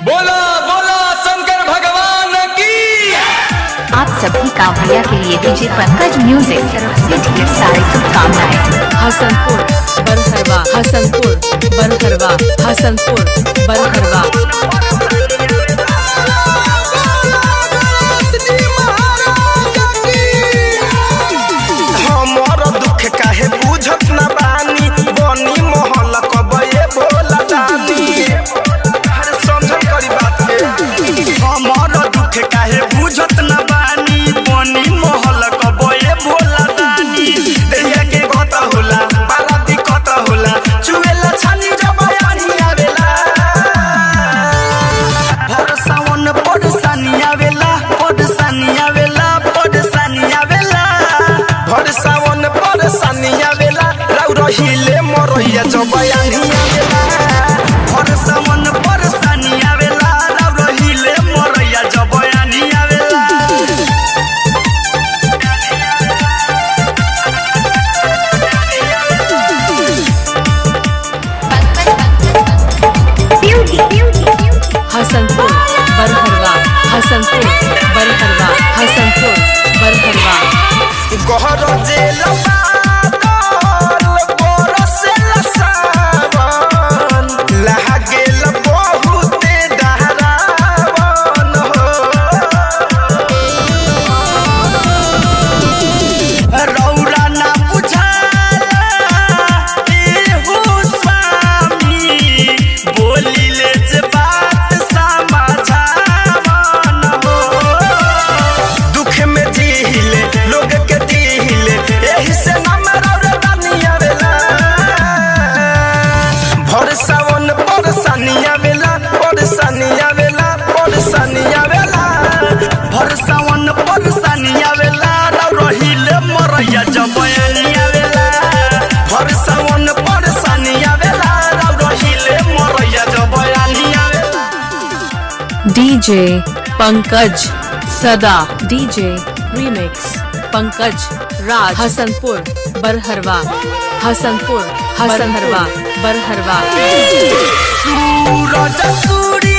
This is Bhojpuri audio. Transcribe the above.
बोला बोला शंकर भगवान की। आप सभी कांवरिया के लिए डीजे पंकज म्यूजिक तरफ से ढेर सारी शुभकामनाएं। हसनपुर बरहरवा, हसनपुर बरहरवा, हसनपुर बरहरवा। हमर दुख काहे बुझत न बानी, बनी मोहल कबे भोला दानी। अरे समझल करी बात के। हमर दुख काहे बुझत न बानी, बनी मोहल कबे भोला दानी। देहिया के गत होला, बाला दिक्कत होला, चुएला छानी जब पानी आवेला। भरसावन परेशानी आवेला, परेशानी आवेला, परेशानी आवेला। भरसावन परेशानी आवेला, राउ रहिले मरैया जब आंधी आवेला। भरसावन परेशानी आवेला, राउ रहिले मरैया जब आंधी आवेला। Beauty beauty. Hasanpur Barharwa, Hasanpur Barharwa, Hasanpur Barharwa. गहर जेल बादल बरसेला सावन, लागेल बहुते डहरावन हो। रौरा ना बुझाला एहू स्वामी, बोलिले जे बात समाझावन हो। दुख में जीहिले लोग के दिहिले, एही से नाम रौरा दानी आवेला। भरसावन परेशानी आवेला, परेशानी आवेला, परेशानी आवेला। भरसावन परेशानी आवेला, रौ रहिले मरैया जब आनी आवेला। भरसावन परेशानी आवेला, रौ रहिले मरैया जब आनी आवेला। डीजे पंकज सदा, डीजे रीमिक्स पंकज राज, हसनपुर बरहरवा, हसनपुर हसनहरवा बरहरवा। सूरज सूर्य।